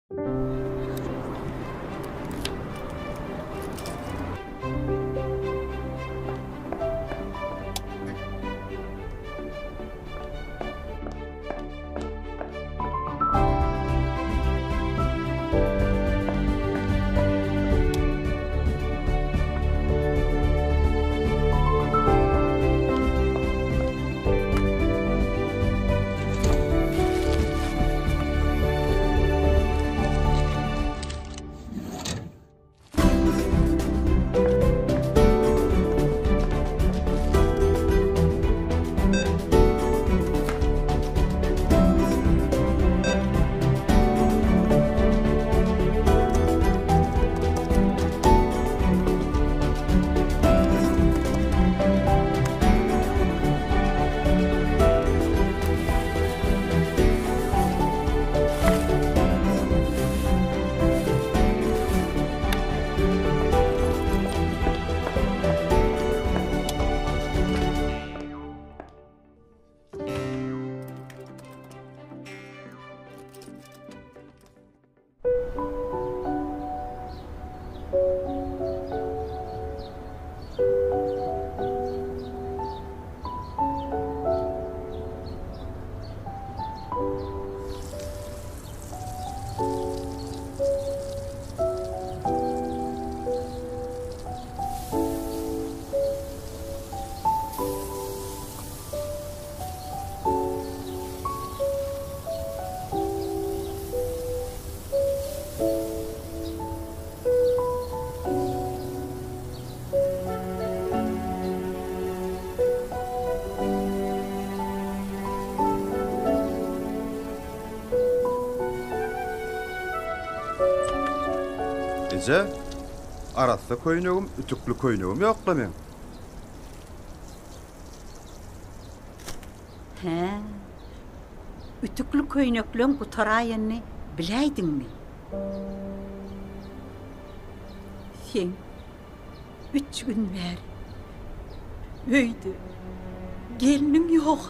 Eje, arassa köýnegim, ütükli köýnegim ýok-la meň. Hä, ütükli köýnekleň gutaraýanyny biläýdiňmi? Seň üç gün bäri öýde gelniň ýok.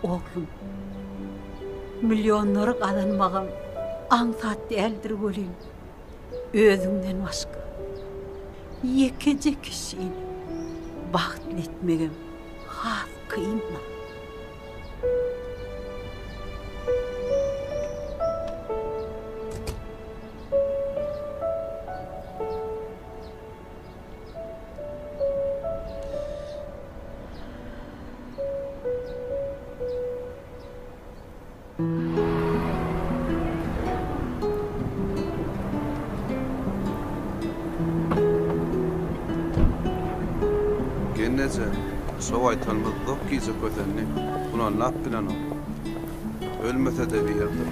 Oglum, millionlary gazanmagam aňsat däldir welin, özüňden başga ýekeje kişini bagtly etmegem has kyn-la. Gelneje, şo aýtalmaz uzak gije kösendi, bunalap bilenok. Ölmese-de birdir.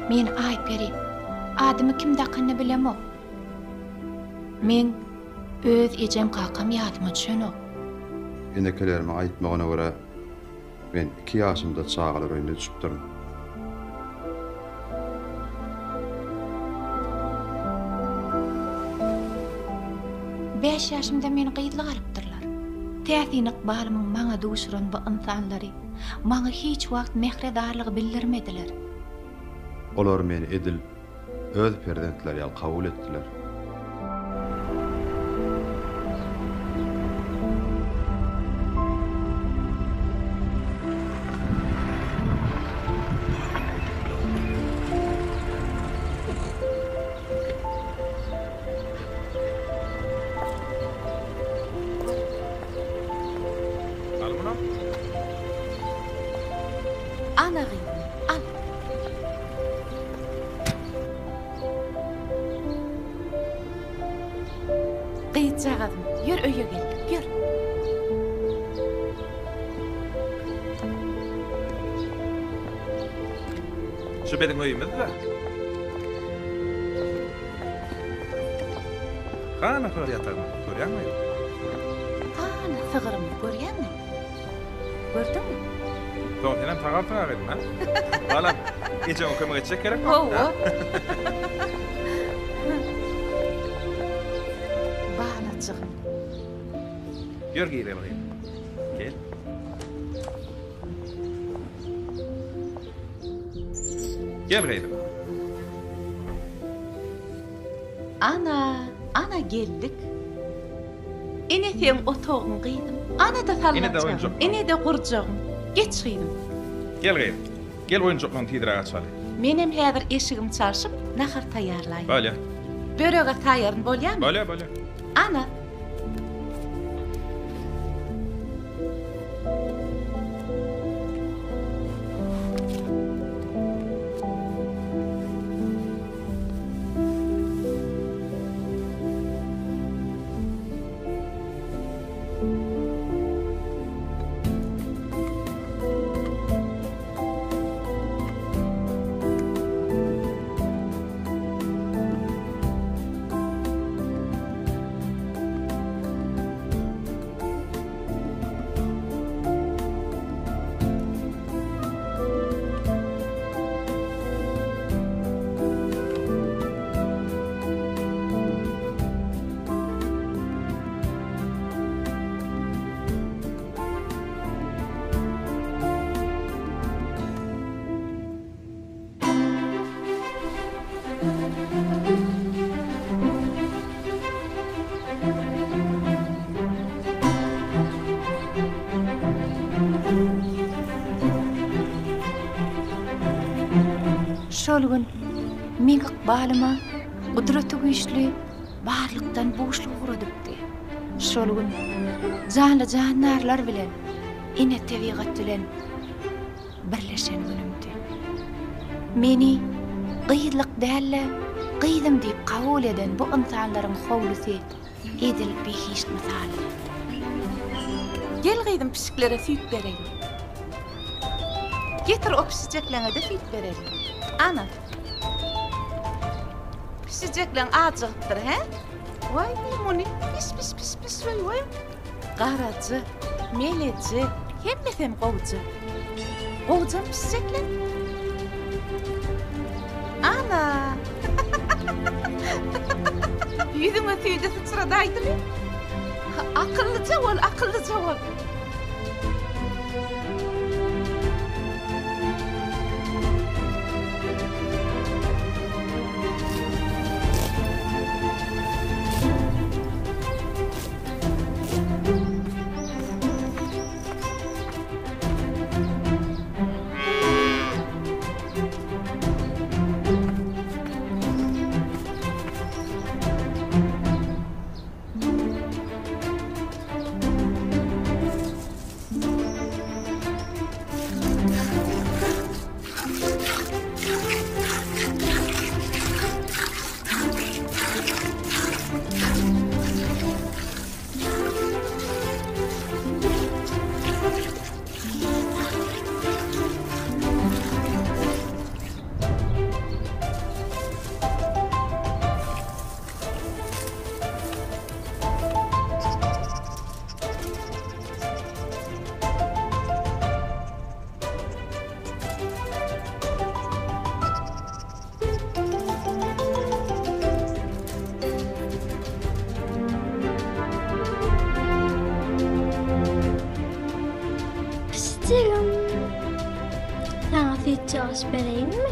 Men Aýperi. Adymy kim dakanyny bilemok. Meň öz ejem kakam ýadyma düşenok. Enekelerimiň aýtmagyna görä, men iki ýaşymda çagalar öýüne düşüpdirin. Bäş ýaşymda meni gyzlyk alypdyrlar. Täsin ykbalymyň maňa duşuran bu ynsanlary maňa hiç wagt mähre-zarlygy bildirmediler. Olar meni edil öz perzentleri ýaly kabul etdiler. Gyzjagazym, ýör öýe geldik, ýör. Şu biziň öýümiz-dä. Hana sygyr ýatagymyz, görýäňmi? Hana sygyrymyz, görýäňmi? Gördüňmi? Soň senem sagarsyň a gyzym, a? Balam, ejeňe kömek etjek gerekmi? Hawa. Balajygym. Ýör gireli gyzym. Gel. Gel gyzym. Ana, ana geldik. Ine seň otagyň gyzym. Ana-da sallançagyň, ine-de gurjagyň. Geç gyzym. Gel gyzym. Gel oýunjaklaryňy tizräk açaly. Menem häzir eşigimi çalşyp, nahar taýýarlaýyn. Bolýa. Börege taýaryn bolýamy? Bolýa, bolýa. Ana. Şol gün meň ykbalyma gudraty güýçli barlykdan buşluk ugradypdy. Şol gün janly-jandarlar bilen, ene tebigat bilen birleşen günümdi. Meni gyzlyk däl-de, gyzym diýip kabul eden bu ynsanlaryň howlusy edil behişt mysaly. Gel gyzym pişiklere süýt bereýin. Getir o pişijekleňe-de süýt bereli. Ana. Pişijekleň ajygypdyr, hä? Waý, muny piş piş piş piş waý waý. Garaja, meleje, hemmesem gowja. Gowjam pişjekler. Ana! Ýüzüňe süýdi syçradaýdymy? Akyllyja bol, akyllyja bol. Pişjigim, saňa süýtje aş bereýinmi?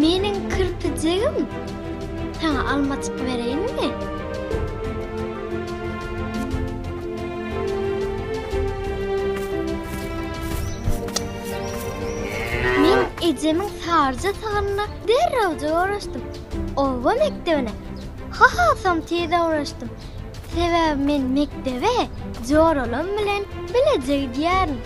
Meniň kirpijigim, saňa almajyk bereýinmi? Ejemiň saryja sygyryna derrewje oraşdym. Oba mekdebine hasam tiz oraşdym. Sebäbi men mekdebe joralam bilen bileje gidýärin.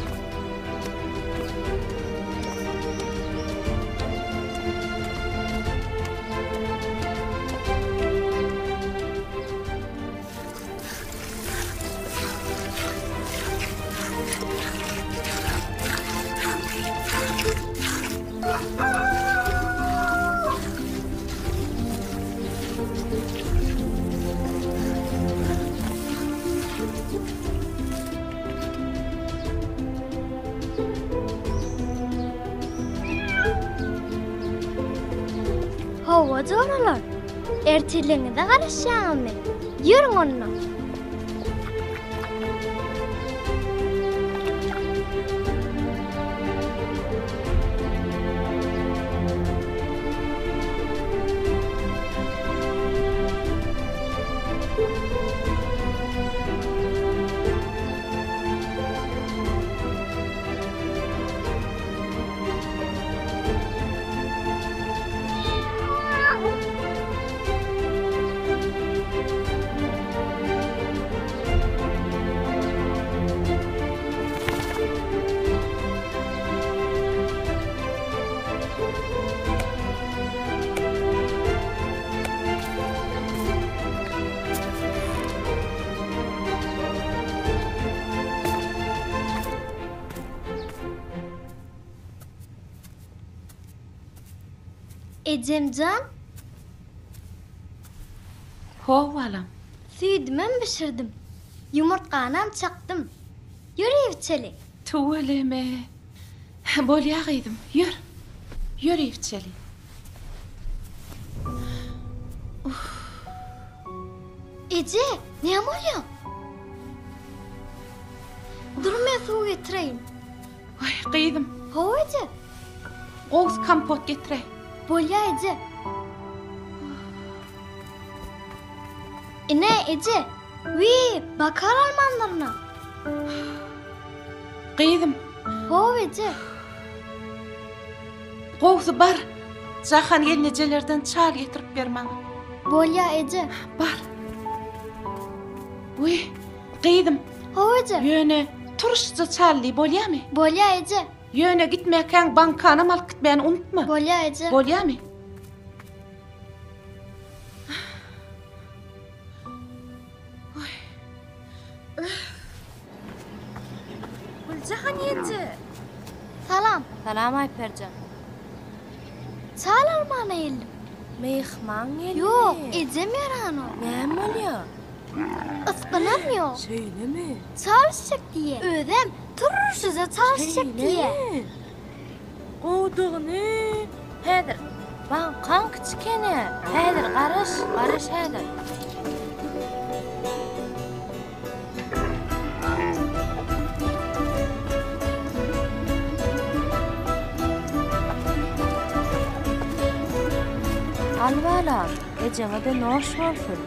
Hawa joralar, ertirligiňize garaşýaňyzmy? Ýörüň onda. Ejemjan. How balam. Süýdümem bişirdim. Ýumurtganam çakdym. Ýör iýip içeli. Tüweleme. Bolýa gyzym, ýör. Ýör iýip içeli. Eje, näme bolýa? Dur men suw getireýin. Waý, gyzym. Hawa eje. Gowusy kompot getiräý. Bolýa eje. Ine eje. Wiý, bakar almanlaryna. Gyzym. Hawa eje. Gowusy bar, Jahan gelnejelerden çal getirip ber maňa. Bolýa eje. Bar. Wiý, gyzym. Hawa eje. Ýöne turşuja çally bolýamy? Bolýa eje. Ýöne gitmäkäň bankanam alyp gitmäni unutma. Bolýa eje. Bolýamy? Güljahan ýeje. Salam. Salam Aýperjan. Çal almana geldim. Myhman geldi. Ýok, ejem ýaranok. Näme bolýa? Ysgynam ýok. Şeýlemi? Çal içjek diýýä. Özem turşuja çal içjek diýýä. Şeýlemi? Gowudygyny. Häzir baňkaň kiçikene. Häzir garaş, garaş häzir. Al balam, ejeňe-de noş bolsun.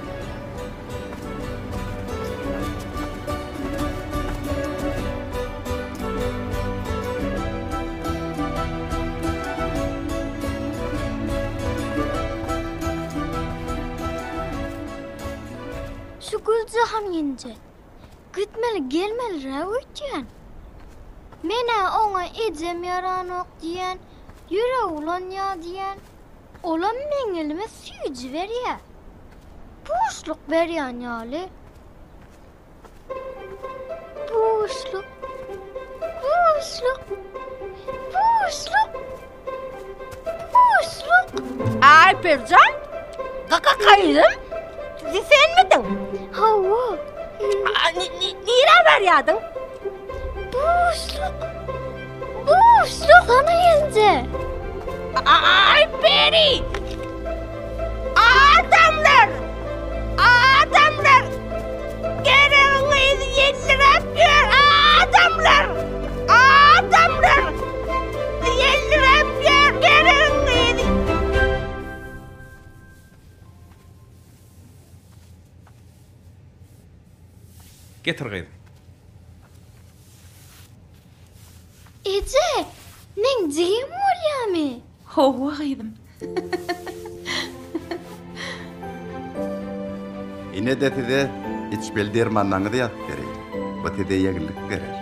Şu Güljahan ýenje gitmeli gelmeliräk öýtýän. Men-ä oňa ejem ýaranok diýýän, ýüregi bulanýa diýýän. Olam meň elime süýji berýä. Buşluk berýän ýaly. Buşluk. Buşluk. Buşluk. Buşluk. Aýperjan, gyzym, senmidiň? Hawa. Nirä barýardyň? Buşluk. Buşluk sana ýenje. Aýperi! Adamlar! Adamlar! Geregiň yzy ýelliräp ýör! Adamlar! Adamlar! Ýelliräp ýör geregiň yzy! Getir gyzym. Eje, meň jigim bolýa. bolýamy? Hawa gyzym. Ine-de size içmeli dermanlaryňyzy ýazyp bereýin. Bu size ýeňillik berer.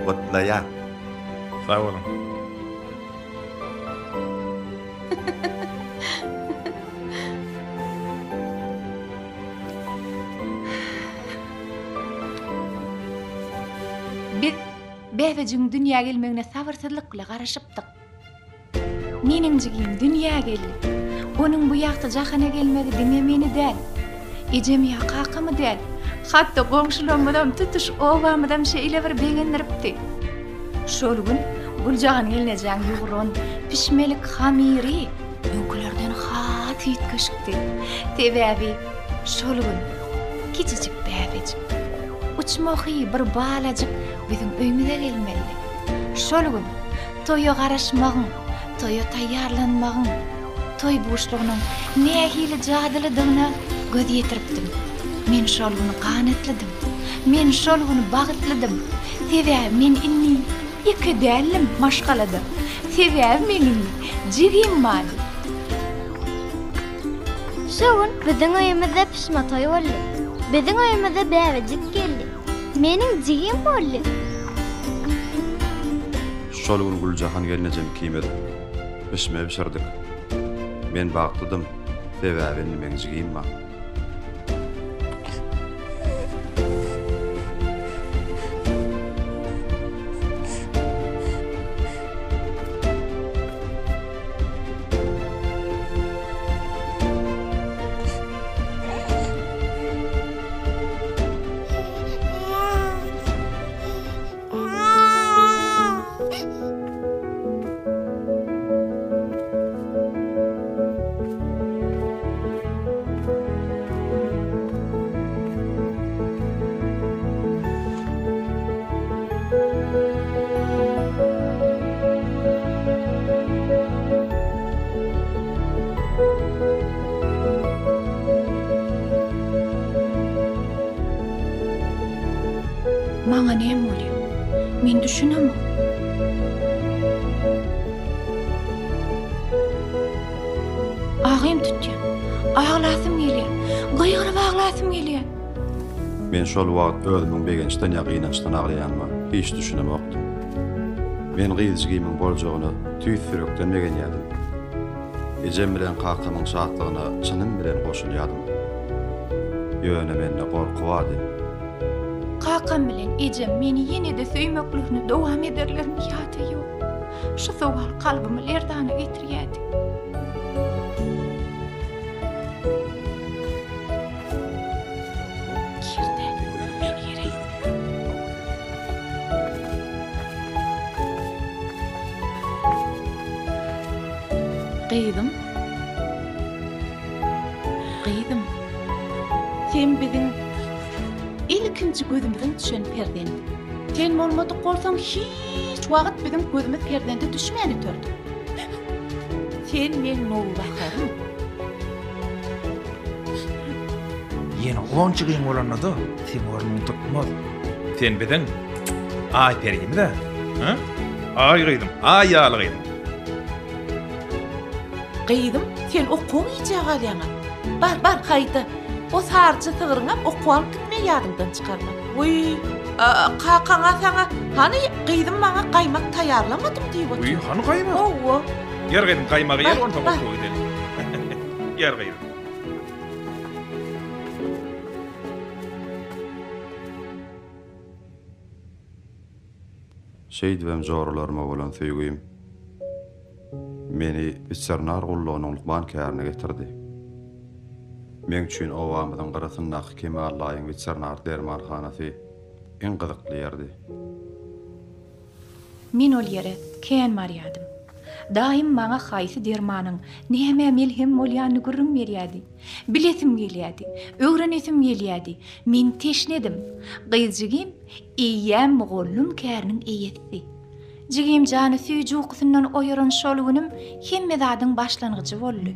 Gutlaýan. Sag boluň. Biz bäbejigiň dünýä gelmegine sabyrsyzlyk bilen garaşypdyk. Meniň jigim dünýä geldi. Onuň bu ýagty jahana gelmegi diňe meni däl, ejemi ýa kakamy däl, hat-da goňşularymyzam, tutuş obamyzam şeýle bir begendiripdi. Şol gün Güljahan gelnejäň ýugran pişmelik hamyry öňkülerden has üýtgeşikdi. Sebäbi şol gün kiçijik bäbejik, uçmahy bir balajyk biziň öýümize gelmelidi. Şol gün toýa garaşmagyň, toýa taýýarlanmagyň, toý buşlugynyň nähili jadylydygyna göz ýetiripdim. Men şol gün ganatlydym. Men şol gün bagtlydym. Sebäbi men indi ýeke däldim maşgalada. Sebäbi meň indi jigim bardy. Şu gün biziň öýümizde pişme toý boldy. Biziň öýümize bäbejik geldi. Meniň jigim boldy. Şol gün Güljahan gelnejem ikimiz pişme bişirdik. Men bagtlydym, sebäbi indi meň jigim bar. Maňa näme bolýar? Men düşünemok. Agym tutýar. Aglasym gelýär. Gygyryp aglasym gelýär. Men şol wagt özümiň begençden ýa gynançdan aglaýanyma hiç düşünemokdym. Men gyz jigimiň boljagyna tüýs ýürekden begenýärdim. Ejem bilen kakamyň şatlygyna çynym bilen goşulýardym. Ýöne mende gorky bardy. Kakam bilen ejem meni ýene-de söýmeklerini dowam ederlermi ýa-da ýok? Şu sowal kalbymy lerzana getirýärdi. Girde, men gireýin. Gyzym. Gyzym. Sen biziň ilkinji gözümiziň düşen perzent. Sen bolmadyk bolsaň hiç wagt biziň gözümiz perzende düşmän öterdi. Sen meň nowbaharym. Ýene on jygyň bolanda-da seň ornuňy tutmaz. Sen biziň Aýperimiz-ä. Hä? Aý gyzym, aý ýaly gyzym. Gyzym, sen okuwa gijä galýaň-a. Bar, bar, haýda. O saryja sygryňam okuwa alyp gitmegi ýadyňdan çykarma. Wiý, kakaň-a saňa, hany, gyzym maňa gaýmak taýýarlamadym diýip otyr. Wiý, hany gaýmak? Hawa. Ýer gyzym, gaýmagy ýer, onsoň okuwa gideli. Ýer gyzym. Şeýdibem joralaryma bolan söýgim meni weterinar gullugynyň lukman kärine getirdi. Meň üçin obamyzyň gyrasyndaky Kemal daýyň weterinar dermanhanasy iň gyzykly ýerdi. Men ol ýere kän barýadym. Daýym maňa haýsy dermanyň nämä melhem bolýanyny gürrüň berýädi. Bilesim gelýädi, öwrenesim gelýädi. Men teşnedim. Gyz jigim eýýäm mugallym käriniň eýesidi. Jigim jany süýji ukusyndan oýaran şol günüm hemme zadyň başlangyjy boldy.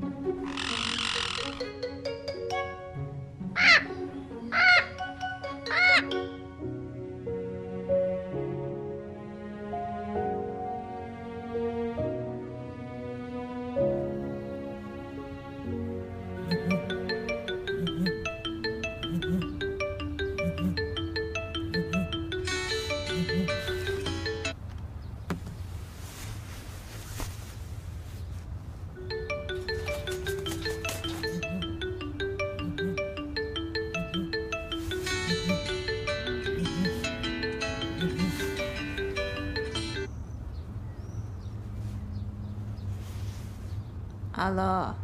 Alo.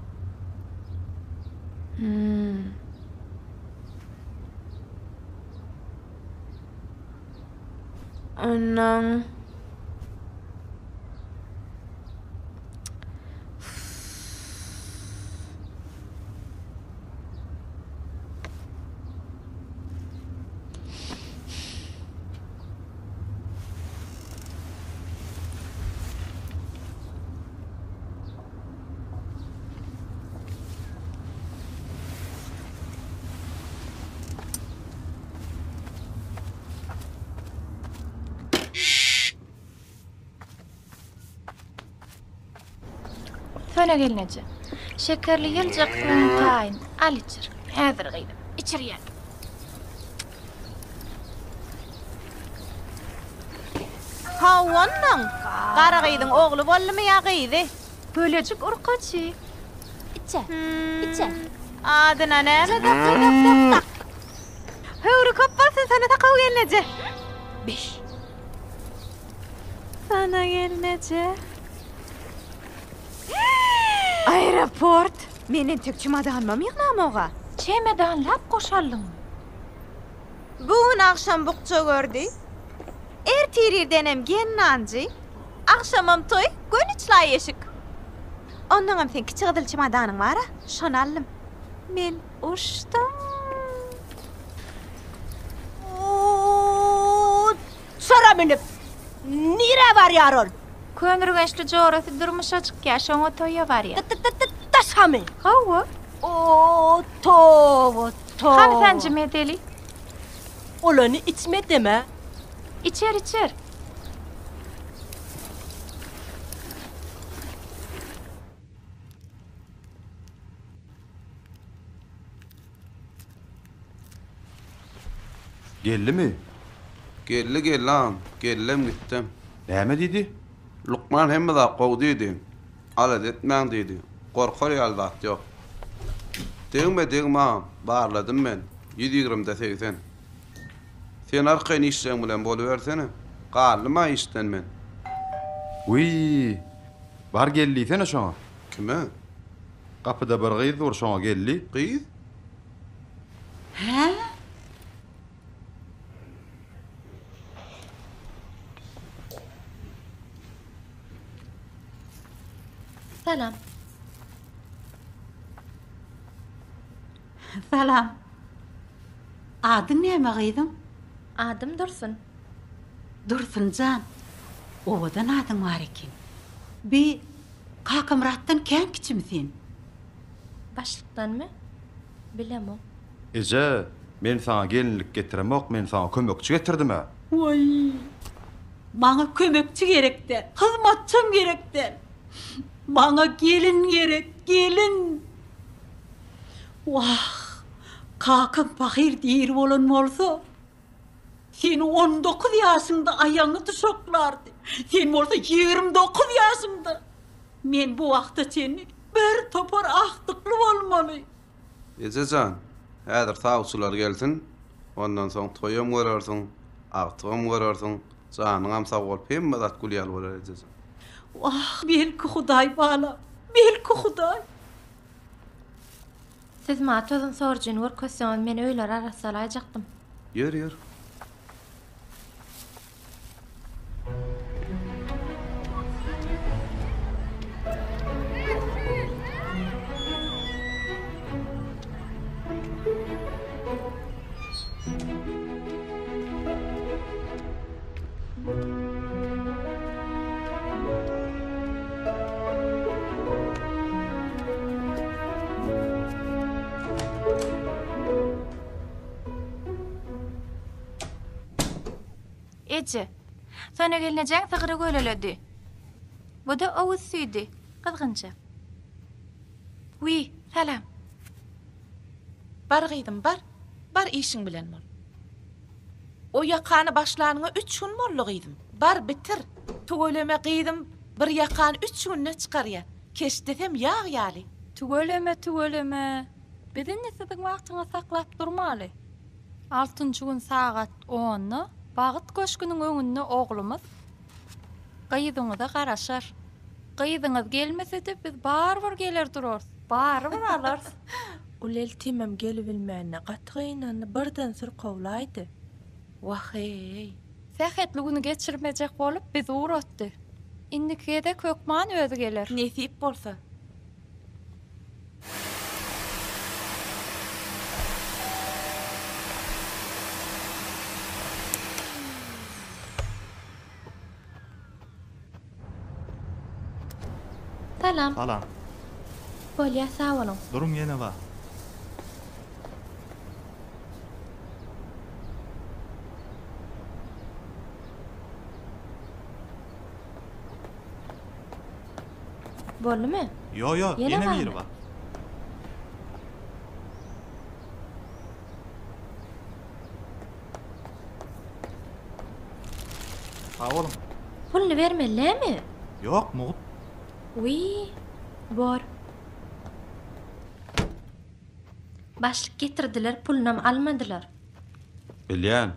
Hmm. Ondan Sona gelneje. Şekerli ýyljak suwuň taýyn. Al içir. Häzir gyzym. Içirýän. Hawa onnoň. Gara gyzyň ogly boldumy ýa gyzy? Gölejik urkaçy. Içe. Içe. Adyna näme dakdyň? Dak dak dak. Höwri köp bolsun Sona sakaw gelneje. Beş. Sona gelneje. Aeroport. Men entek çemodanymam ýygnamog-a. Çemedanlap goşaldyňmy? Bu gün agşam bukja gördi. Ertir irdenem gelnanjy. Agşamam toý, göni çlaý eşik. Onnoňam seň kiçi gyzyl çemadanyň bar-a, şony aldym. Men uçdum. Uçara münüp, nirä barýar ol? Köneürgençli jorasy durmuşa çykýar, şoňa toýa barýar. Daşgamy? Hawa. O, toba, toba. Hany sanjym edeli. Olany içmedem-ä. Içer, içer. Geldimi? Geldi, geldi agam. Geldem gitdem. Näme diýdi? Lukman hemme zat gowy diýdi. Alada etmäň diýdi. Gorkar ýaly zat ýok. Degme, degme agam. Barladym men. Ýüz ýigrimde 80. Sen arkaýyn işleň bilen bolubersene. Galdym-a işden men. Wiý! Bar gel diýsene şoňa. Kime? Gapyda bir gyz dur, şoňa gel diý. Gyz? Hä? Salam. Salam. Adyň näme gyzym? Adym Dursun. Dursun jan, owadan adyň bar eken. Bi Kakamyratdan kän kiçimi sen? Başlykdanmy? Bilemok. Eje, men saňa gelinlik getiremok, men saňa kömekçi getirdim-ä. Waý, maňa kömekçi gerek däl, hyzmatçam gerek däl. Maňa gelin gerek, gelin! Wah, kakaň pahyr diri bolan bolsa, seni on dokuz ýaşyňda aýagyňy duşaklardy. Sen bolsa 29 ýaşyňda. Men bu wagta çenli bir topar agtykly bolmaly. Eje jan, häzir sawçylar gelsin, ondan soň toýam görersiň, agtygam görersiň, janyňam sag bolup hemme zat gül ýaly bolar eje jan. Wah, belki Hudaý balam, belki Hudaý. Siz maňa tozan sorujyny görkezseňiz men öýleri arassalaýjakdym. Ýör, ýör. Eje, Sona gelnejeň sygry göleledi. Bu-da owuz süýdi, gyzgynja. Wiý, salam. Bar gyzym, bar. Bar işiň bilen bol. O ýakany başlanyňa üç gün boldy gyzym. Bar bitir. Tüweleme gyzym bir ýakany üç günde çykarýa. Keşdesem ýag ýaly. Tüweleme tüweleme. Biz indi siziň wagtyňyzy saklap durmaly. Altynjy gün sagat onda Bagyt köşgüniň öňünde oglumyz gyzyňyza garaşar. Gyzyňyz gelmese-de biz barybir geler durarys. Barybir alarys. Uly eltimem gelibilmänine gaty gynandy, birden syrkawlaýdy. Wah-eý! Sähetli güni geçirmejek bolup bizi ugratdy. Indiki gezek hökman özi geler. Nesip bolsa. Salam. Salam. Bolýa sag boluň. Duruň ýene bar. Boldumy? Ýo ýo Ýene ýene barmy? biri bar. Sag boluň. Puluny bermeli dälmi? Ýok, mugt. Wiý, bor. Başlyk getirdiler, pulunam almadylar. Bilýän.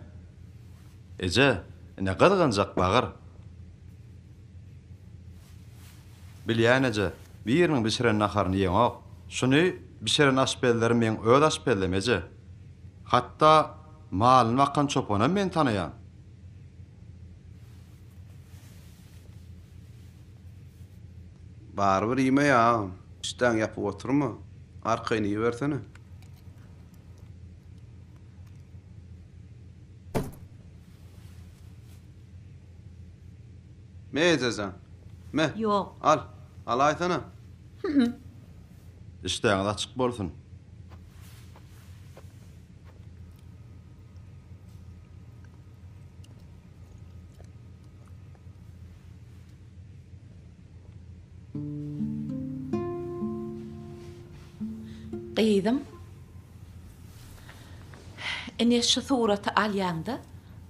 Eje, ine gyzgynjak bagyr. Bilýän eje, biriniň bişiren naharyny iýeňok. Şuny bişiren aşpezleri meň öz aşpezlem eje. Hatda malyny bakan çopanam men tanaýan. Barybir iýmeý agam. Işdäňi ýapyp oturma. Arkaýyn iýibersene. Me ejejan. Me. Ýok. Al. Alaýsana. Işdäňiz açyk bolsun. Gyzym, ine şu suraty alýaňda,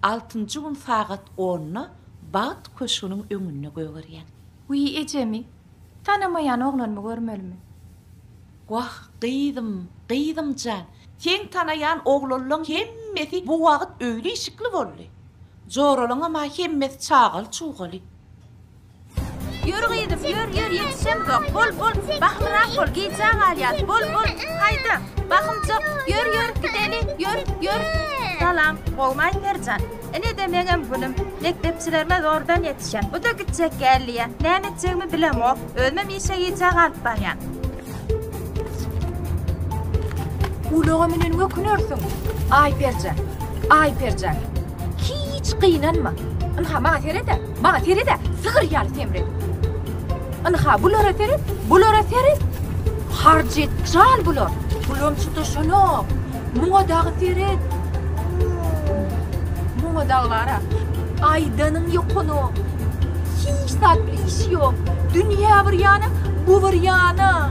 altynjy gün sagat onda Bagt köşgüniň öňünde gögerýäň. Wiý, ejemi, tanamaýan oglanymy görmelimi? Wah, gyzym, gyzym jan, seň tanaýan oglanlaň hemmesi bu wagt öýli-işikli boldy. Joralaňam-a hemmesi çagaly-çugaly. Ýör gyzym, ýör, ýör, ýetişemzok. Bol, bol, bahymrak bol, gijä galýas. Bol, bol, haýda, bahymjyk, ýör, ýör, gideli, ýör, ýör. Salam, gowumy Aýperjan? Ine-de meňem günüm. Mekdepçilerime zordan ýetişýän. Bu-da gitjek gel diýýä. Näme etjegimi bilemok. Özümem işe gijä galyp barýan. Ulaga müneniňe ökünersiň. Aýperjan, Aýperjan, hiç gynanma. Ynha, maňa sered-ä, maňa sered-ä, sygyr ýaly semret. Ynha, bulara seret, bulara seret. Harjetjal bular. Bulam çytaşanok. Muňa dagy seret. Muňa dagy bar-a. Aýdanyň ýokanok. Hiç zat bilen işi ýok. Dünýä bir ýana, bu bir ýana.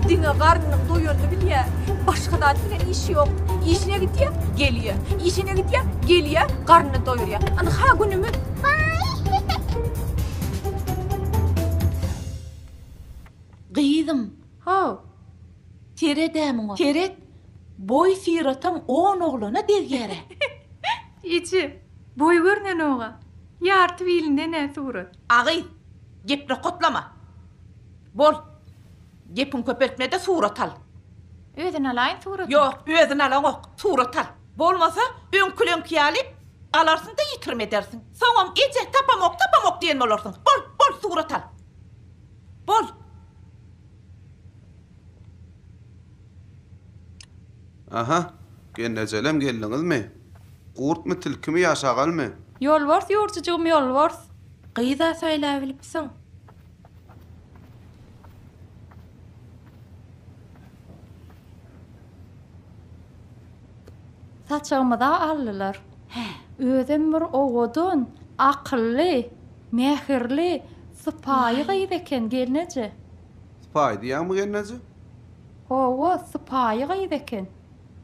Diňe garnynyň doýanyny bilýär. Başga zat bilen işi ýok. Işine gidýär, gelýär. Işine gidýär, gelýär, garnyny doýurýar. Ynha günümiz. Gyzym. How. Sered-ä muňa, seret! Boý-syratam on oglana degýär-ä. Eje, boý görnenog-a. Ýarty bilinden-ä surat. A gyz, gep nokatlama. Bol, gepiňi köpeltme-de surat al. Özüni alaýyn suratyny. Ýok, özüni alaňok, surat al. Bolmasa, öňküleňki ýaly alarsyň-da ýitirim edersiň. Soňam eje, tapamok, tapamok diýen bolarsyň. Bol, bol, surat al. Bol. Aha, gelnejelem geldiňizmi? Gurtmy, tilkimi ýa şagalmy? Ýolbars ýurjujygym ýolbars. Gyz-a saýlabilipsiň. Saçagymyza aldylar. Özem bir owadan, akylly, mähirli, sypaýy gyz eken gelneje. Sypaýy diýýäňmi gelneje? Hawa, sypaýy gyz eken.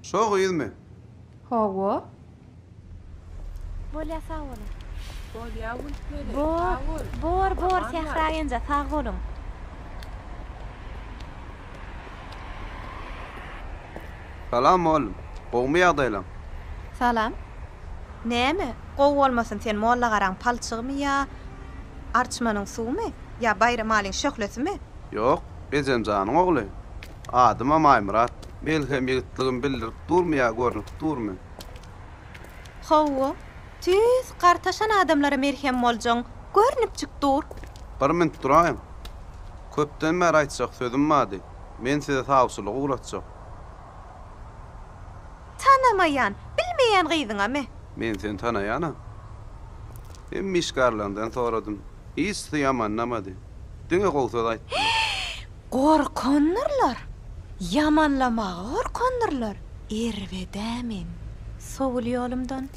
Şo gyzmy? Hawa. Bolýa sag boluň. Bolýa Gülperi, Bor, sag bol. bor, bor Aman Sähra gal. genje sag boluň. Salam mollum. Gowumy ýagdaýlaň? Salam. Näme, gowy bolmasyn sen mollagaraň palçygymy ýa? Arçmanyň suwumy ýa Baýramalyň şöhlesimi? Ýok, ejem janyň ogly. Adymam Aýmyrat. Melhem ýigitligim bildirip durmy ýa görnüp durmy? Hawa, tüýs gartaşan adamlara melhem boljagyň görnüpjik dur. Bir minut duraýyň. Köpden bäri aýtjak sözüm bardy. Men size sawçylyga ugratjak. Tanamaýan, bilmeýän gyzyňamy? Men seni tanaýan-a. Hemme işgärleriňden soradym. Hiçisi ýamanlamady. Diňe gowy söz aýtdylar. Gorkandyrlar. Ýamanlamaga gorkandyrlar. Erbed-ä men. Sowul ýolumdan.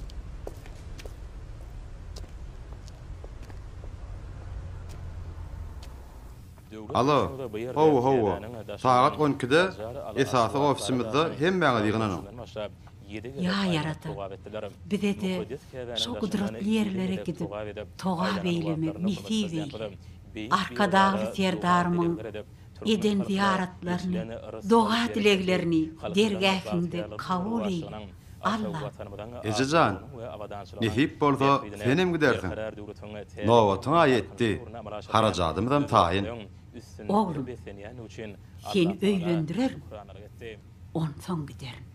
Alo, hawa, hawa, sagat on ikide esasy ofisimizde hemmäňiz ýygnanyň. Ýa Ýaradan, bize-de şo gudratly ýerlere gidip togap eýlemek nesip eýle. Arkadagly Serdarymyň eden zyýaratlaryny, doga-dileglerini dergähiňde kabul eýle. Alla. Eje jan, nesip bolsa, senem gidersiň. Nobatyň-a ýetdi, harajadymyzam taýyn. Oglum, seni öýlendirerin, onsoň giderin.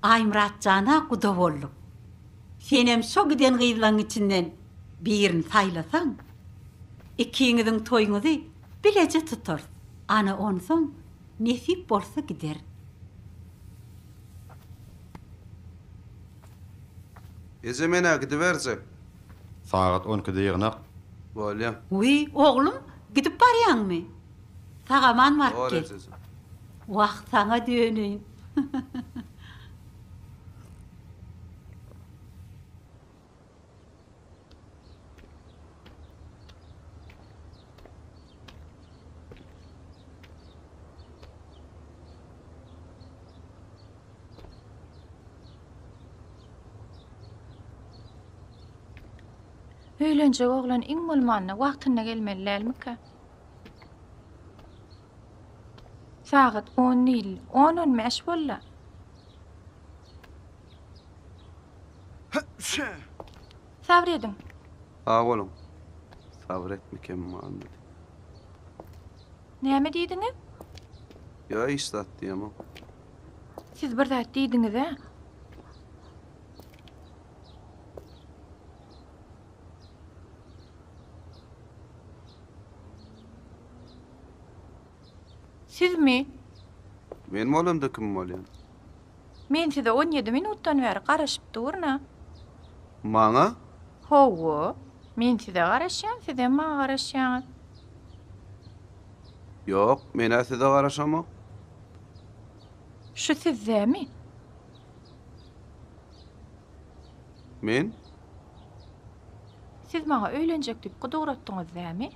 Aýmyrat jana guda bolduk. Senem şo giden gyzlaň içinden birini saýlasaň, ikiňiziň toýuňyzy bileje tutarys. Ana onsoň Nesip bolsa giderin. Eje men-ä gidiberjek. Sagat on ikide ýygnak. Bolýa. Wiý, oglum, gidip barýaňmy? Sag-aman baryp Bor gel. ejejan. Wah, saňa döneýin. Öýlenjek oglan iň bolmanda wagtynda gelmeli dälmikä? Sagat on diýildi. On on bäş boldy. Sabyr ediň. Sag boluň. Sabyr etme kemim galmady. Näme diýdiňiz? Ýok, hiç zat diýemok. Siz bir zat diýdiňiz-ä? Sizmi? Men bolamda kim bolýan? Men size on ýedi minutdan bäri garaşyp durun-a. Maňa? Hawa. Men size garaşýan, sizem maňa garaşýaňyz. Ýok, men-ä size garaşamok. Şu sizdemi? Men? Siz maňa öýlenjek diýip gyz ugratdyňyz dämi?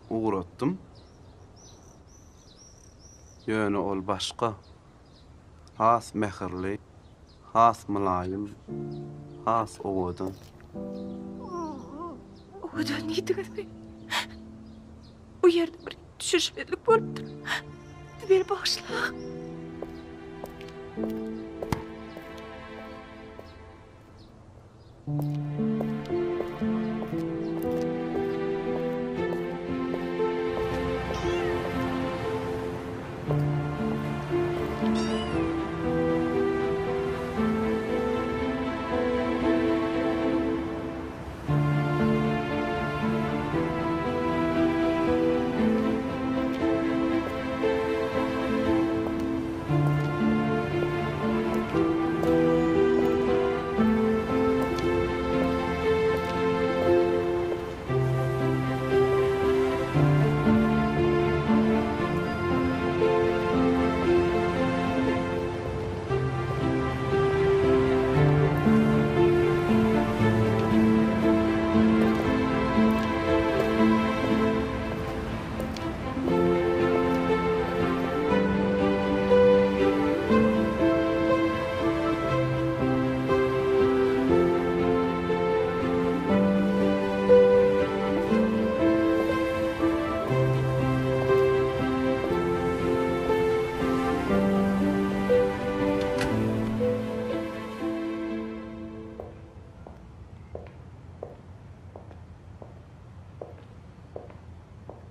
Ugratdym. Ýöne ol başga. Has mähirli, has mylaýym, has owadan. Owadan diýdiňizmi? Bu ýerde bir düşünişmezlik bolupdyr. Siz meni bagyşlaň.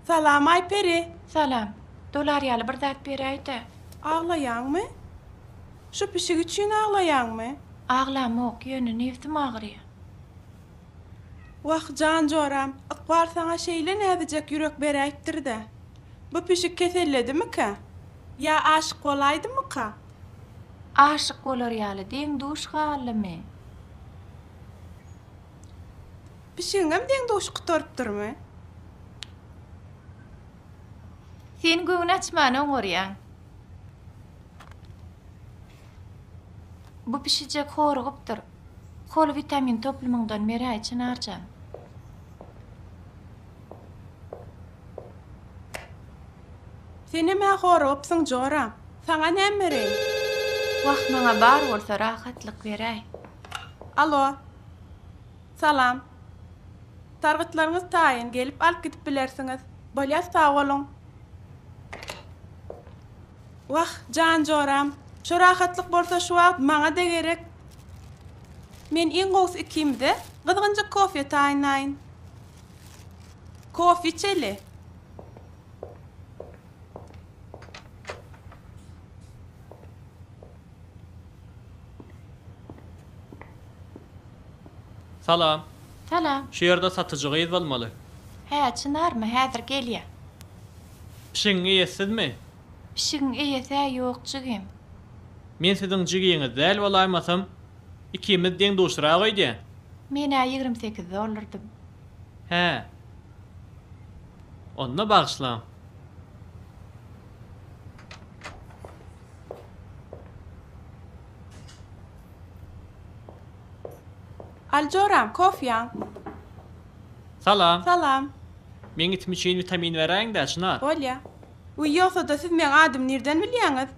Salam Aýperi. Salam. Dolar ýaly bir zat beräý-dä. Aglaýaňmy? Şu pişik üçin aglaýaňmy? Aglamok, ýöne nebsim agyrýar. Wah, jan joram, ykbal saňa şeýle näzijek ýürek beräýipdir-dä. Bu pişik keselledimikä? Ýa aşyk bolaýdymyka? Aşyk bolar ýaly deň-duş galdymy? Pişigiňem deň-duşy gutarypdyrmy? Sen göwün açmany oňarýaň. Bu pişijek horugypdyr. Hol witamin toplumyňdan beräý, Çynarjan. Senem-ä horugypsyň, jora. Saňa näme bereýin? Wah, maňa bar bolsa rahatlyk beräý. Alo. Salam. Sargytlaryňyz taýyn, gelip alyp gidip bilersiňiz. Bolýa sag boluň. Wah, jan joram, şo rahatlyk bolsa şu wagt maňa-da gerek. Men iň gowusy ikimize gyzgynjyk kofe taýynlaýyn. Kofe içeli. Salam. Salam. Şu ýerde satyjy gyz bolmaly. Hä, Çynarmy, häzir gelýä. Pişigiň eýesi sizmi? Pişigiň eýesi-ä ýok, jigim. Men siziň jigiňiz däl bolaýmasam, ikimiz deň-duşrak öýdýän. Men-ä 28 doldurdym. Hä. Onda bagyşlaň. Al joram, kofýaň. Salam. Salam. Meň itim üçin witamin beräýiň-dä, Çynar. Bolýa. Wiý, ýogsa-da siz meň adymy nirden bilýäňiz?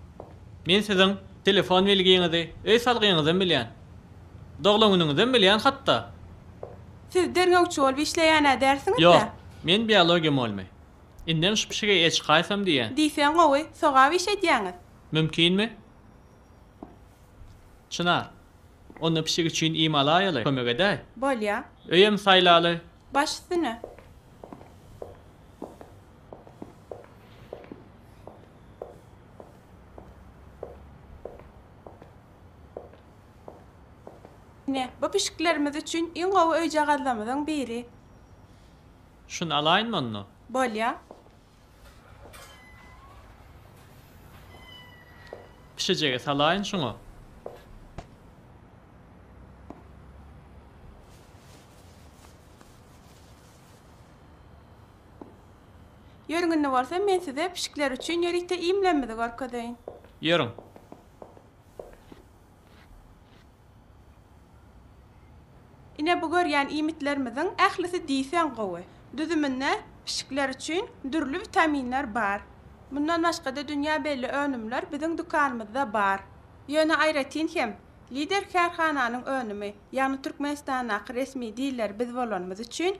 Men siziň telefon belgiňizi, öý salgyňyzam bilýän. Doglan günüňizem bilýän hatda. Siz derňewçi bolup işleýän-ä dälsiňiz-dä? Ýok, men biologiýa molymy. Indem şu pişige eýe çykaýsam diýýän. Diýseň gowy, sogap iş edýäňiz. Mümkinmi? Çynar, onda pişik üçin iým alaýaly, kömek edäý. Bolýa. Öýem saýlaly. Baş üstüne. Ine, bu pişiklerimiz üçin iň gowy öýjagazlarymyzyň biri. Şuny alaýynmy onda? Bolýa. Pişijegi salaýyn şuňa. Ýörüň indi bolsa men size pişikler üçin ýörite iýmlerimizi görkezeýin. Ýörüň. Ine bu görýän iýmitlerimiziň ählisi diýseň gowy. Düzüminde pişikler üçin dürli witaminler bar. Mundan başga-da dünýä belli önümler biziň dükanymyzda bar. Ýöne aýratyn hem Lider kärhananyň önümi, ýagny Türkmenistandaky resmi diler biz bolanymyz üçin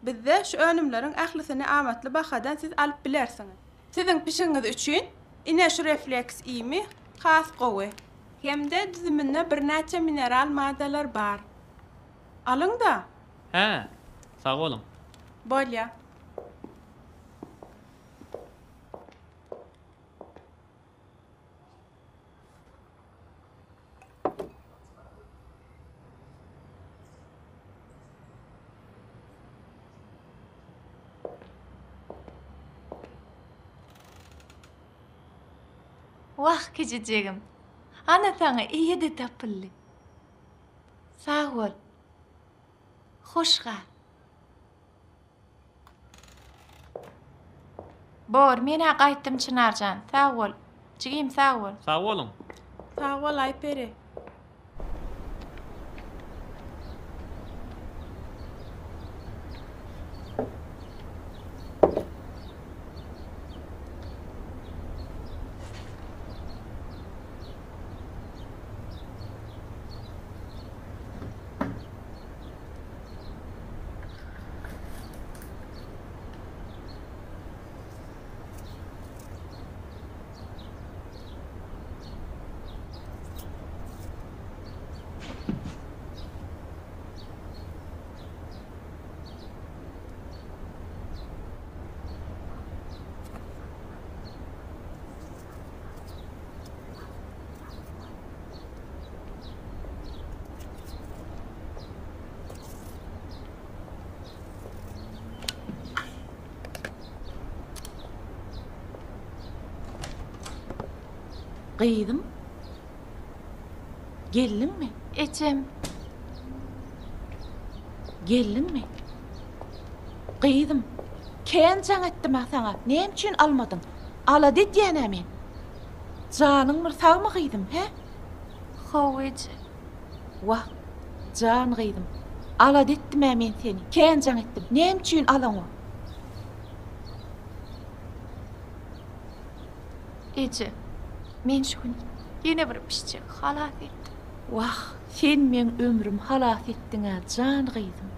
bizde şu önümleriň ählisini amatly bahadan siz alyp bilersiňiz. Siziň pişigiňiz üçin ine şu refleks iými has gowy. Hem-de düzüminde birnäçe mineral maddalar bar. Alyň-da! Hä, sag boluň. Bolýa. Wah, kijijigim. Ana saňa eýe-de tapyldy. Sag bol. Hoş gal. Bor, men-ä gaýtdym Çynarjan. Sag bol. Jigim, sag bol. Sag boluň. Sag bol, Aýperi. Gyzym, geldiňmi? Ejem. Geldiňmi? Gyzym, kän jaň etdim-ä saňa, näme üçin almadyň? Alada edýän-ä men. Janyň bir sagmy gyzym, hä? Hawa, eje. Wah, jan gyzym, alada etdim-ä men seni, kän jaň etdim, näme üçin alaňok? Eje, men şu gün ýene bir pişjegi halas etdim. Wah, sen meň ömrümi halas etdiň-ä, jan gyzym.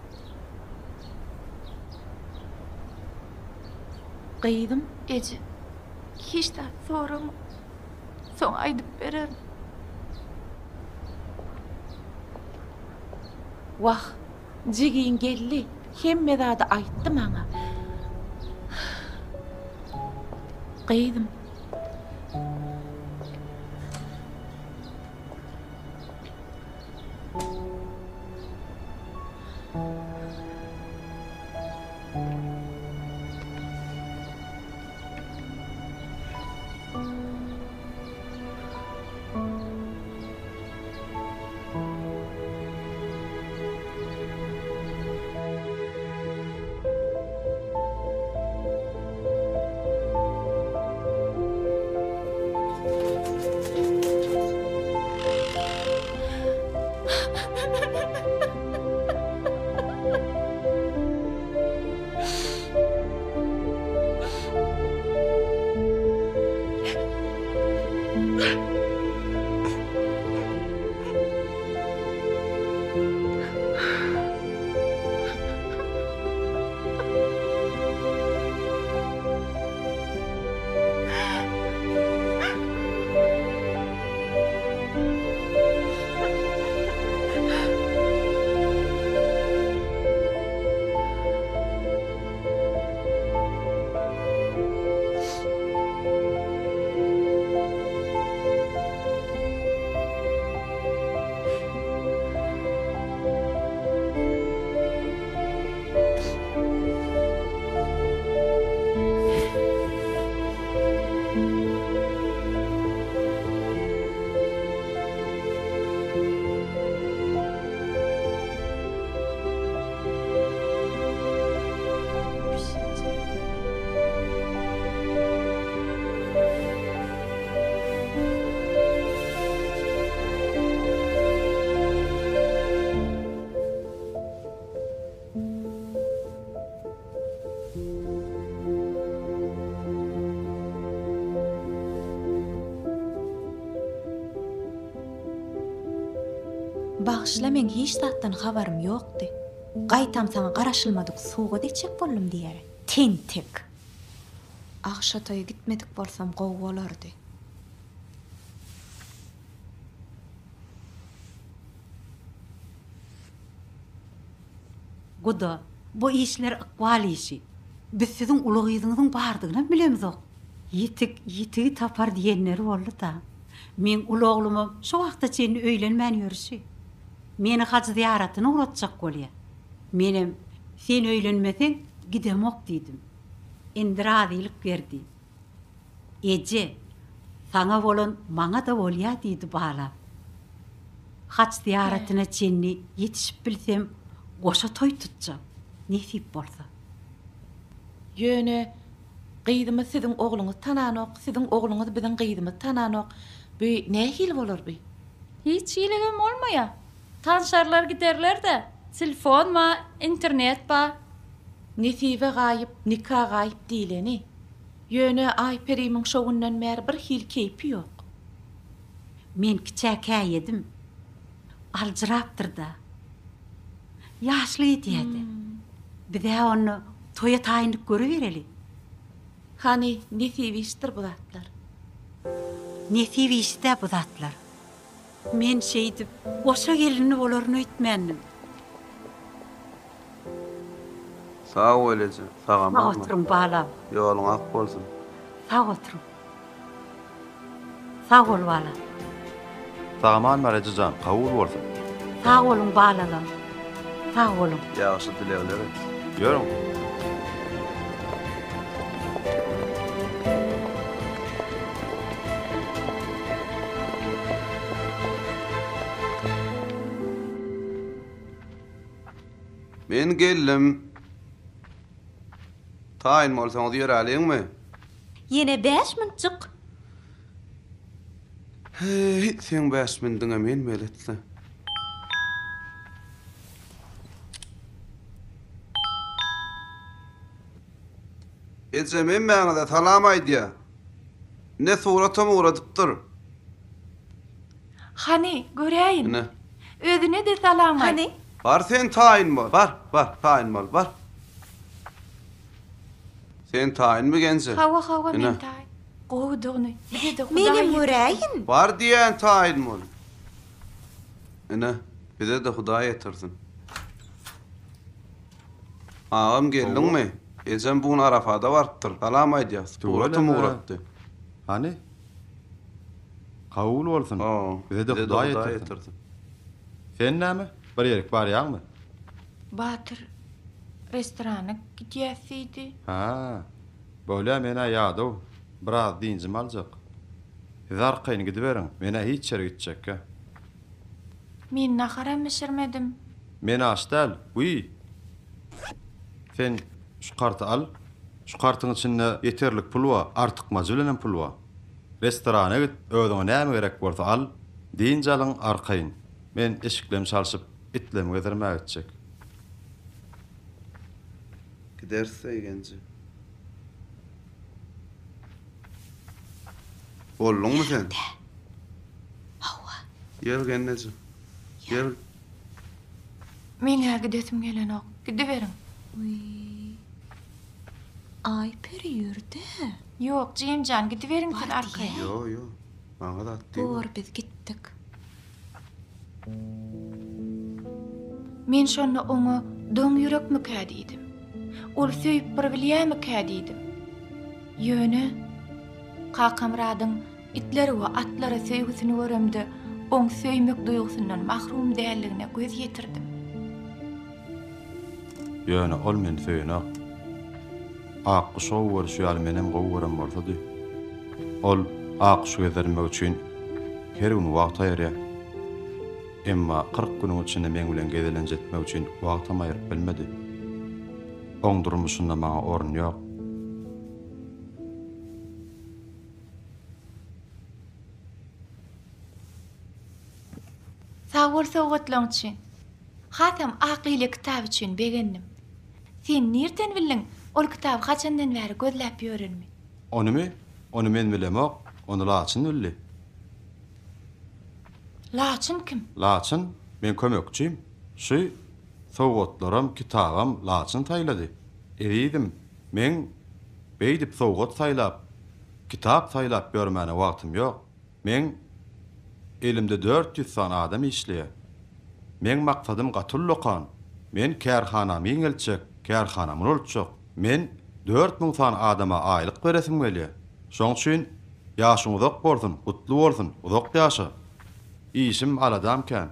Gyzym. Eje, hiç zat sorama. Soň aýdyp bererin. Wah, jigiň geldi, hemme zady aýtdy maňa. Gyzym. Bagyşla meň hiç zatdan habarym ýokdy. Gaýtam saňa garaşylmadyk sowgat etjek boldum diýere. Tentek. Agşa toýa gitmedik bolsam gowy bolardy. Guda, bu işler ykbal işi. Biz siziň uly gyzyňyzyň bardygynam bilemzok. Ýetik ýitigi tapar diýenleri boldy-da. Meň uly oglumam şu wagta çenli öýlenmän ýörşi. Meni haj zyýaratyna ugratjak bolýa. Menem, Sen öýlenmeseň, gidemok diýdim. Indi razylyk berdi. Eje, saňa bolan maňa-da bolýa diýdi balam. Haç zyýaratyna çenli ýetişip bilsem, goşa toý tutjak, nesip bolsa. Ýöne gyzymyz siziň ogluňyzy tananok, siziň ogluňyz biziň gyzymyzy tananok. Bu nähili bolar bu? Hiç hiligem bolmaýar. Tanşarlar giderler-de, telefon bar, internet bar. Nesibe gaýyp, nika gaýyp diýleni. Ýöne Aýperimiň şo günden bäri bir hili keýpi ýok. Men kiçä käýedim. Aljyrapdyr-da. Ýaşlyk edýä-dä. Biz-ä onda toýa taýynlyk görübereli. Hany, nesip işdir bu zatlar. Nesip işi-dä bu zatlar. Men şeýdip, goşa gelinli bolaryn öýtmändim. Sag bol eje, sag-aman Sag oturyň, balam. Ýoluň ak bolsun. Sag oturyň. Sag bol, balam. Sag-aman bar eje jan, kabul bolsun. Sag boluň, balalam. Sag boluň. Ýagşy dilegler et. Ýörüň. Men geldim. Taýyn bolsaňyz ýöräliňmi? Ýene bäş münçjik. Heý, seň bäş mündiňe men belet-le. Ejem hemmäňize salam aýdýa. Ine suratam ugradypdyr. Hany, göräýin. Ine. Özüne-de salam aýt. Hany? Bar sen taýyn bol. Bar, bar, taýyn bol, bar. Sen taýynmy Genje? Hawa, hawa, men Ine. taýyn. Gowudygyny bize-de Hudaý Menem ýetirsin. göräýin. Bar diýýän taýyn bol. Ine, bize-de Hudaý ýetirsin. Agam geldiňmi? Ejem bu gün Arafada barypdyr. Salam aýdýar. Suratam ugratdy. Hany? Kabul bolsun. Bize-de Hudaý ýetirsin. Sen näme, bir ýerik barýaňmy? Batyr restorana gidýäs diýdi. Hä, bolýa men-ä ýadaw, biraz dynjymy aljak. Siz arkaýyn gidiberiň, men-ä hiç ýere gitjekgä. Men naharam bişirmedim. Men aç däl, wiý! Sen şu karty al. Şu kartyň içinde ýeterlik pul bar, artykmajy bilenem pul bar. Restorana git, özüňe näme gerek bolsa al. Dynç alyň arkaýyn. Men eşiklem çalşyp, itlemi gezdirmäge gitjek. Gideris Söýgenji. Bolduňmy sen? Hawa. Gel gelneje. Gel. Meň-ä gidesim gelenok. Gidiberiň. Wiý. Aýperi ýör-dä. Ýok, jigim jan, gidiberiň siz arkaýyn. Ýok, ýok. Maňa zat diýme. Bor, biz gitdik. Men şonda oňa doň ýürekmikä diýdim. Ol söýüp bir bilýämikä diýdim. Ýöne Kakamyradyň Itlere we atlara söýgüsini göremde, oň söýmek duýgusyndan mahrum däldigine göz ýetirdim. Ýöne ol meni söýenok. Akguşy gowy görüşi ýaly menem gowy gören bolsady. Ol Akguşy gezdirmek üçin her gün wagt aýyrýar. Emma 40 günüň içinde meň bilen gezelenç etmek üçin wagtam aýyryp bilmedi. Oň durmuşynda maňa orun ýok. Sag bol sowgatlaň üçin. Hasam Ak ile kitaby üçin begendim. Sen nirden bildiň ol kitaby haçandan bäri gözläp ýörenimi? Onymy? Ony men bilemok. Ony Laçyn bildi. Laçyn kim? Laçyn meň kömekçim. Şu sowgatlaram, kitabam Laçyn saýlady. Ezizim, meň beýdip sowgat saýlap, kitap saýlap ýörmäne wagtym ýok. Meň elimde 400 sany adam işleýär. Meň maksadym gaty ullakan. Men kärhanamy giňeltjek, kärhanamy ulaltjak. Men 4000 sany adama aýlyk beresim gelýär. Şoň üçin ýaşyň uzak bolsun, gutly bolsun, uzak ýaşa. Işim, aladam kän.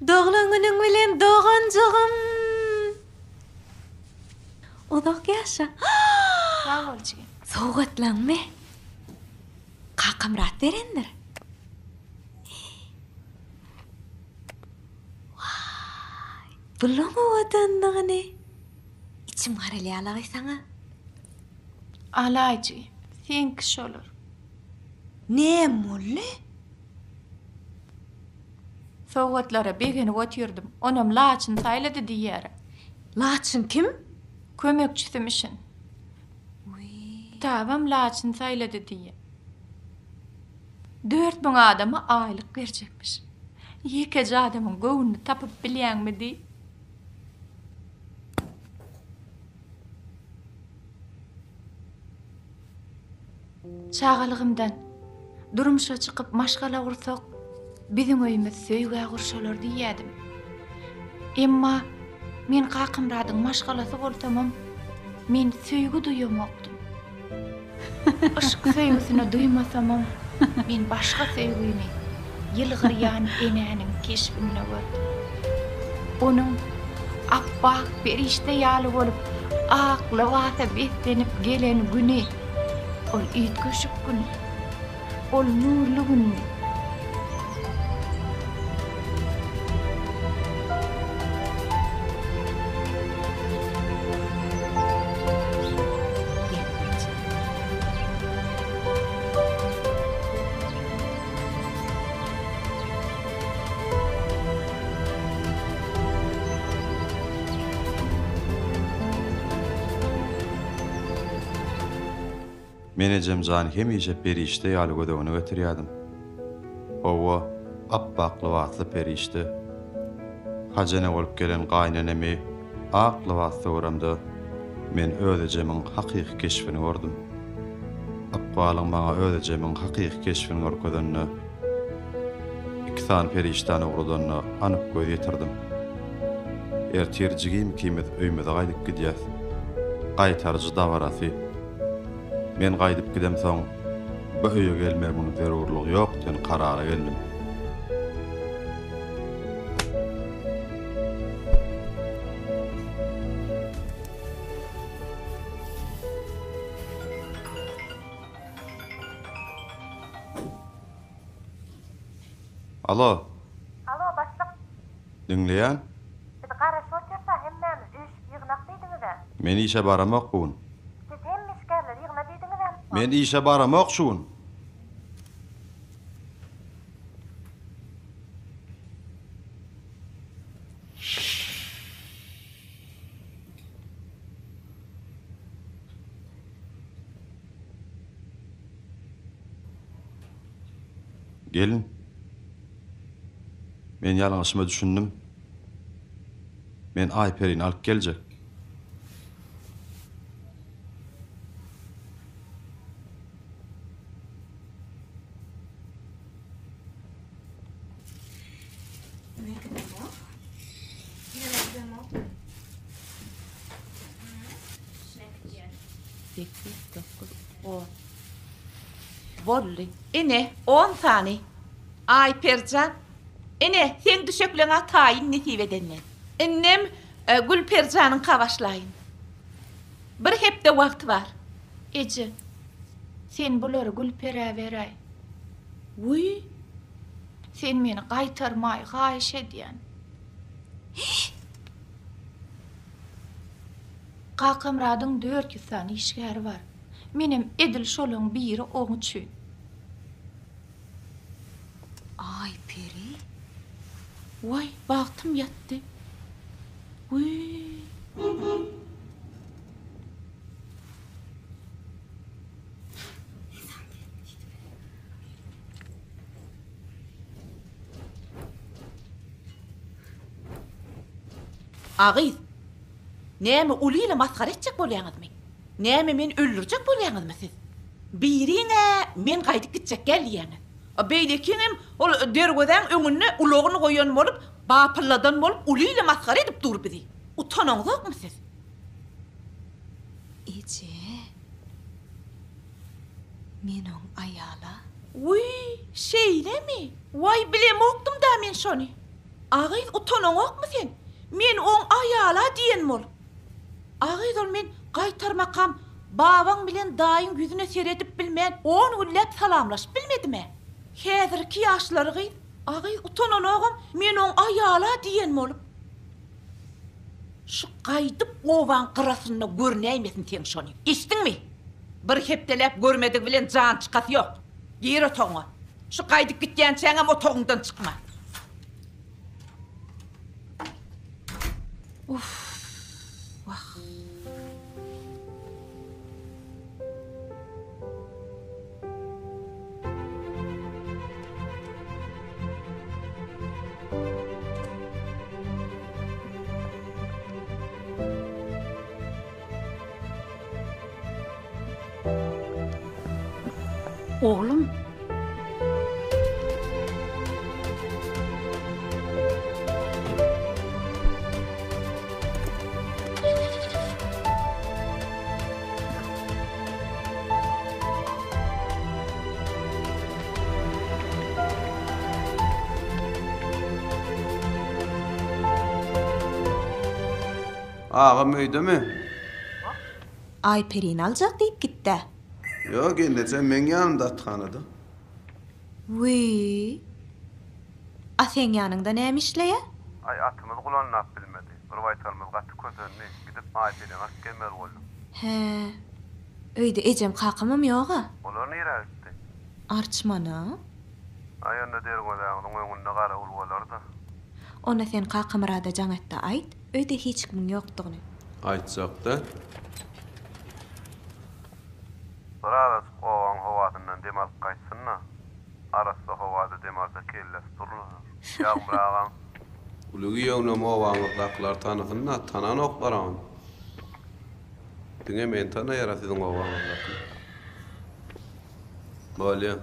Doglan günüň bilen doganjygym. Uzak ýaşa. Sag bol jigim. Sowgatlaňmy? Kakamyrat berendir. Waý, bulaň owadanlygyny. Içim garalýalaý saňa. Alaý jigim, seňki şolar. Näme boldy? Sowgatlara begenip otyrdym. Onam Laçyn saýlady diýýär-ä. Laçyn kim? Kömekçisimişin. Kitabam Laçyn saýlady diýýär. 4000 adama aýlyk berjekmiş. Ýekeje adamyň göwnüni tapyp bilýäňmi diý. Çagalygymdan durmuşa çykyp maşgala gursak, biziň öýümiz söýgä gurşalar diýýädim. Emma men Kakamyradyň maşgalasy bolsamam, men söýgi duýamokdym. Yşk söýgüsini duýmasamam, men başga söýgini ýylgyrýan enäniň keşbinde gördüm. Onuň apbak perişde ýaly bolup. Ak lybasa beslenip gelen güni ol üýtgeşik gün. Ol nurly gündi. Men ejem jany hemişe perişde ýaly göz öňüne getirýärdim. Hawa, ap-ak lybasly perişde. Hajy ene bolup gelen gaýynenemi ak lybasda göremde, men öz ejemiň hakyky keşbini gördüm. Ykbalyň maňa öz ejemiň hakyky keşbini görkezenine, iki sany perişdäni ugradanyna anyk göz ýetirdim. Ertir jigim ikimiz öýümize gaýdyp gidýäs. Gaýtaryjy dabarasy. Men gaýdyp gidemsoň, bu öýe gelmegimiň zerurlygy ýok diýen karara geldim. Alo. Alo, başlyk. Diňleýän. Biz garaşyp otyrys-a hemmämiz, üýşüp ýygnak diýdiňiz-ä. Men işe baramok bu gün. Siz hemme işgärleri ýygna diýdiňizem. Men işe baramok şu gün. Gelin. Men ýalňyşyma düşündim. Men Aýperini alyp geljek. Sekiz, dokuz, on. Boldy. Ine, on sany. Aýperjan, ine, seň düşekleňä taýyn nesip edenden. Indem Gülperjanyňka başlaýyn. Bir hepde wagty bar. Eje, sen bulary Gülperä beräý. Wiý! Sen meni gaýtarmaý, haýyş edýän. Kakamyradyň 400 sany işgäri bar. Menem edil şolaň biri oň üçin. Aýperi. Waý, bagtym ýatdy. Wiý. A gyz, näme uly ile masgara etjek bolýaňyzmy? Näme meni öldürjek bolýaňyzmy siz? Biriň-ä men gaýdyp gitjek gel diýýäňiz. A beýlekiňem ol derwezäň öňünde ulagyny goýan bolup, bapylladan bolup uly ile masgara edip dur bizi. Utanaňzokmy siz? Eje, men oň aýala. Wiý, şeýlemi? Waý, bilemokdym-da men şony. A gyz, utanaňokmy sen? Men oň aýala diýen bolup. A gyz, ol men gaýtarmakam babaň bilen daýyň ýüzüne seredip bilmän on günläp salamlaşyp bilmedim-ä. Häzirki ýaşlary gyz, a gyz utananogam men oň aýala diýen bolup. Şu gaýdyp obaň gyrasynda görünäýmesin seň şony. Eşitdiňmi? Bir hepdeläp görmedigi bilen jan çykasy ýok. Gir otagyňa. Şu gaýdyp gitýänçäňem otagyňdan çykma. Uff, wah. Oglum. Agam öýdemi? Aýperini aljak diýip gitdä. Ýok, gelnejem meň ýanymda athanada. Wiý. A seň ýanyňda näme işleýä? Aý, atymyz gulanlap bilmedi. Bir baýtalymyz gaty kösendi. Gidip Aýperini alyp gelmeli boldum. Hä. Öýde ejem kakamam ýog-a. Olar nirä gitdi? Arçmana. Aý, onda derwezäňiziň öňünde garawul bolar-da. Onda sen Kakamyrada jaň et-de aýt, öýde hiç kimiň ýokdugyny. Aýtjak-da. Birazajyk obaň howasyndan dem alyp gaýtsyn-da. Arassa howada dem alsa kellesi durlanar. Ýagmyr agaň. Uly giýewinem obaňyzdakylar tanasyn-da, tananoklar-a ony. Diňe meni tanaýar-a siziň obaňyzdakylar. Bolýa.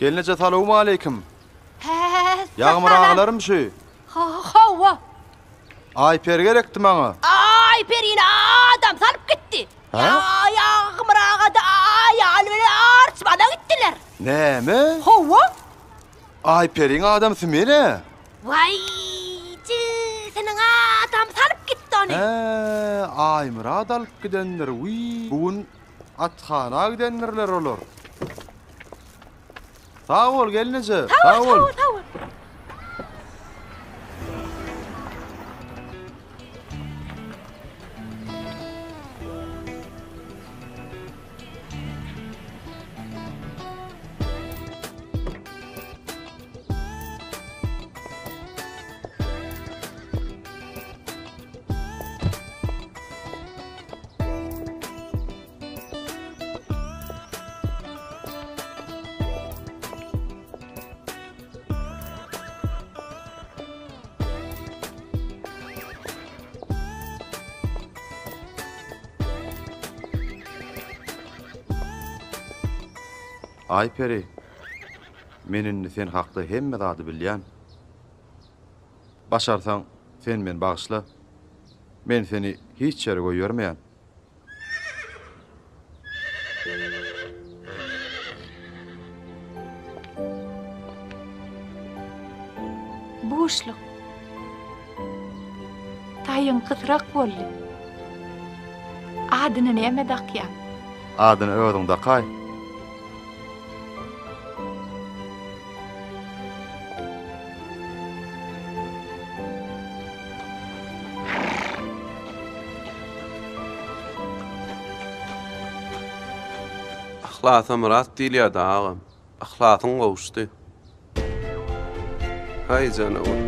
Gelneje salowmaleýkim. Hä, Ýagmyr agalarym şu. Hawa. Aýperi gerekdi maňa. Aýperini adam salyp gitdi. Hä? Ýagmyr aga-da aýaly bilen Arçmana gitdiler. Näme? Hawa. Aýperiň adamsy men-ä. Waý, jigisiniň adamy salyp gitdi ony. Hä, Aýmyrat alyp gidendir. Wiý, bu gün athana gidendirler olar. Sag bol, gelneje, Sag bol, sag bol, sag bol. Aýperi, men indi sen hakda hemme zady bilýän. Başarsaň, sen meni bagyşla. Men seni hiç ýere goýbermeýän. Buşluk. Taýyň gysrak boldy. Adyny näme dakýaň? Adyny özüň dakaý. Yhlasa myrat diýilýärdi agam. Yhlasyň gowuşdy. Haý janawar.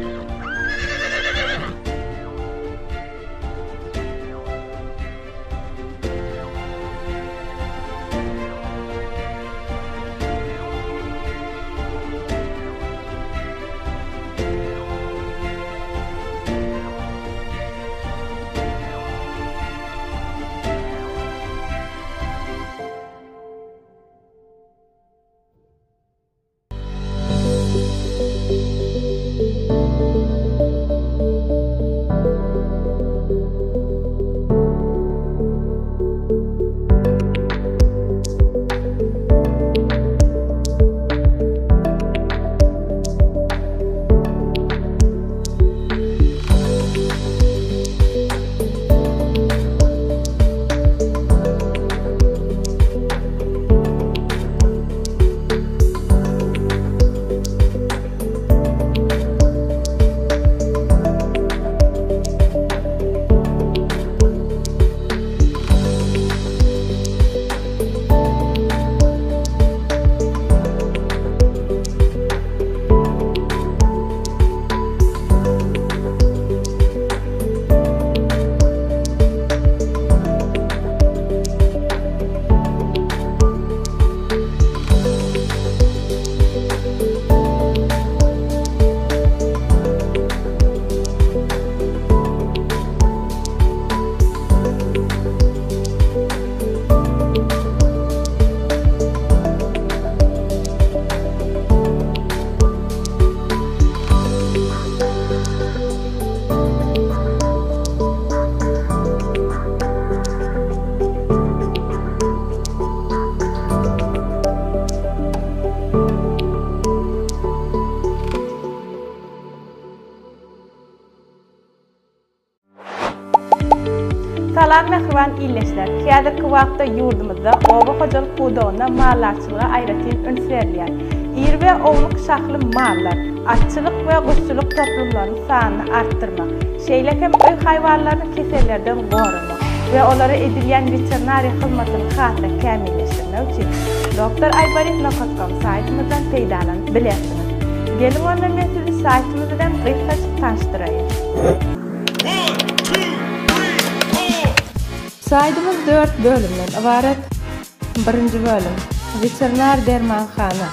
Salam mähriban ildeşler! Häzirki wagtda ýurdumyzda oba hojalyk pudagynda maldarçylyga aýratyn üns berilýär. Iri we ownuk şahly mallar, atçylyk we guşçulyk toplumlarynyň sanyny artdyrmak, şeýle hem öý haýwanlaryny kesellerden goramak we olara edilýän weterinariýa hyzmatyny has-da kämilleşdirmek üçin Doktor Aýbaris nokat kom saýtymyzdan peýdalanyp bilersiňiz. Geliň onda men sizi saýtymyz bilen gysgajyk tanyşdyraýyn. Saýtymyz dört bölümden ybarat. Birinji bölüm, Weterinar dermanhana.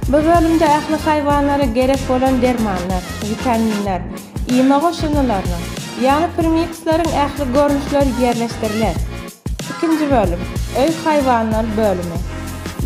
Bu bölümde ähli haýwanlara gerek bolan dermanlar, witaminler, iýme goşundylarynyň, ýagny premiksleriň ähli görnüşleri ýerleşdirilen. Ikinji bölüm, Öý haýwanlary bölümi.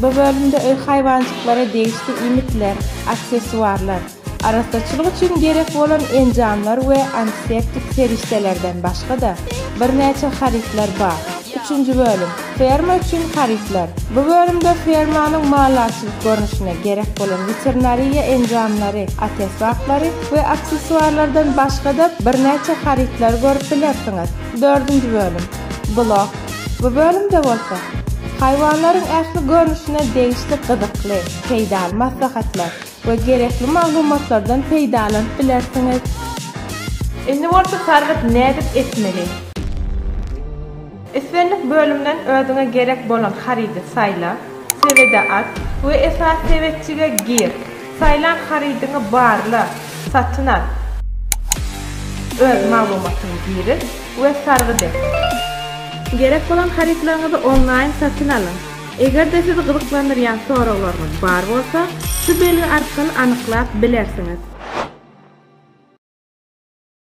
Bu bölümde öý haýwanjyklara degişli iýmitler, aksessuarlar, Arassaçylyk üçin gerek bolan enjamlar we antiseptik serişdelerden başga-da, birnäçe harytlar bar. Üçünji bölüm, Ferma üçin harytlar. Bu bölümde fermanyň maldarçylyk görnüşine gerek bolan weterinariýa enjamlary, at-esbaplary we aksessuarlardan başga-da birnäçe harytlary görüp bilersiňiz. Dördünji bölüm, Blog. Bu bölümde bolsa, haýwanlaryň ähli görnüşine degişli gyzykly, peýdaly maslahatlar, we gerekli maglumatlardan peýdalanyp bilersiňiz. Indi bolsa sargyt nädip etmeli? Islendik bölümden özüňe gerek bolan harydy saýla, sebede at we esasy sebetjige gir. Saýlan harydyňy barla, satyn al. Öz maglumatyňy giriz we sargyt et. Gerek bolan harytlaryňyzy onlaýn satyn alyň. Eger-de sizi gyzyklandyrýan soraglaryňyz bar bolsa, şu belgi arkaly anyklap bilersiňiz.